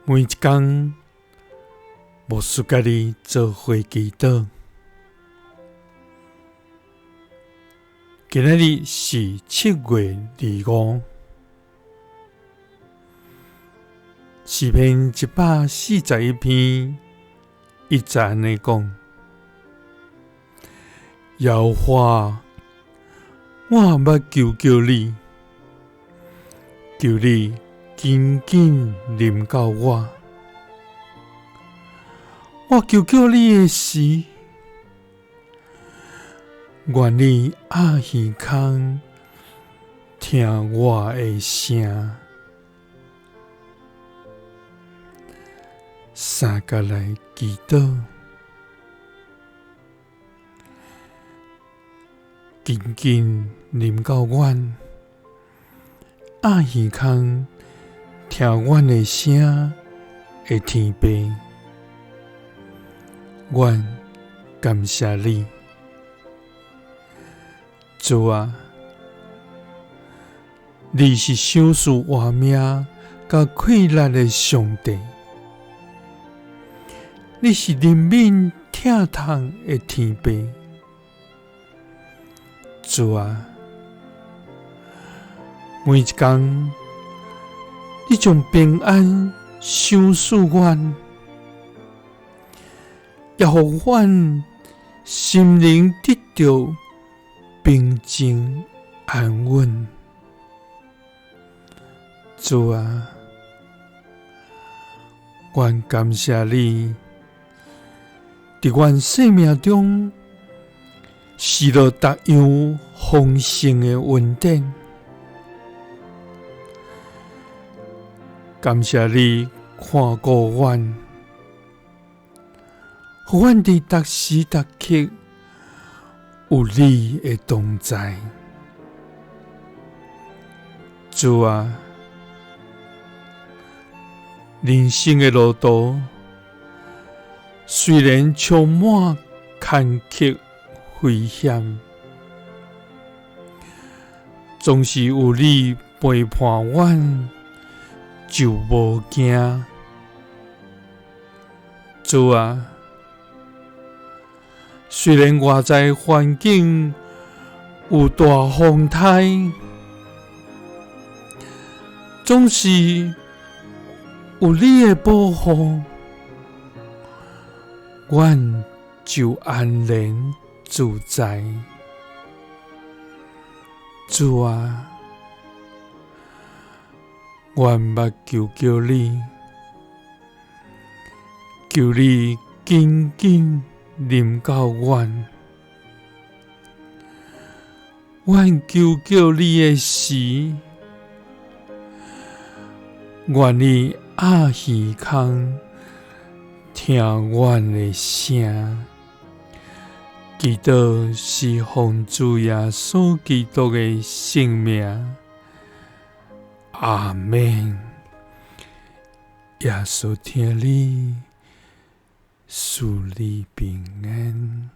每一工，牧师佮你做伙祈祷。今仔日是7月25，诗篇141篇1节按呢讲：耶和华，我欲求叫你，求你紧紧临到我。我求叫你的时，愿你掩耳孔听我的声。三角来祈祷，紧紧临到阮，掩耳孔听阮的声的天父，阮感谢你，主啊，你是赏赐活命佮气力的上帝，你是怜悯疼痛的天父，主啊，每一工你将平安赏赐阮，也予阮心灵得著平静安稳。主啊，阮感谢你，伫阮生命中赐落逐样丰盛的恩典。感谢你看顾阮，予阮伫逐时逐刻有你的同在。主啊，人生的路途虽然充满坎坷危险，总是有你陪伴阮，就无惊。主啊，虽然外在环境有大风台，总是有你的保护，阮就安然自在。主啊，阮欲求叫你，求你紧紧临到阮。阮求叫你的时，愿你掩耳孔听阮的声。祈祷是奉主耶稣基督的圣名。阿们。耶稣疼你，赐你平安。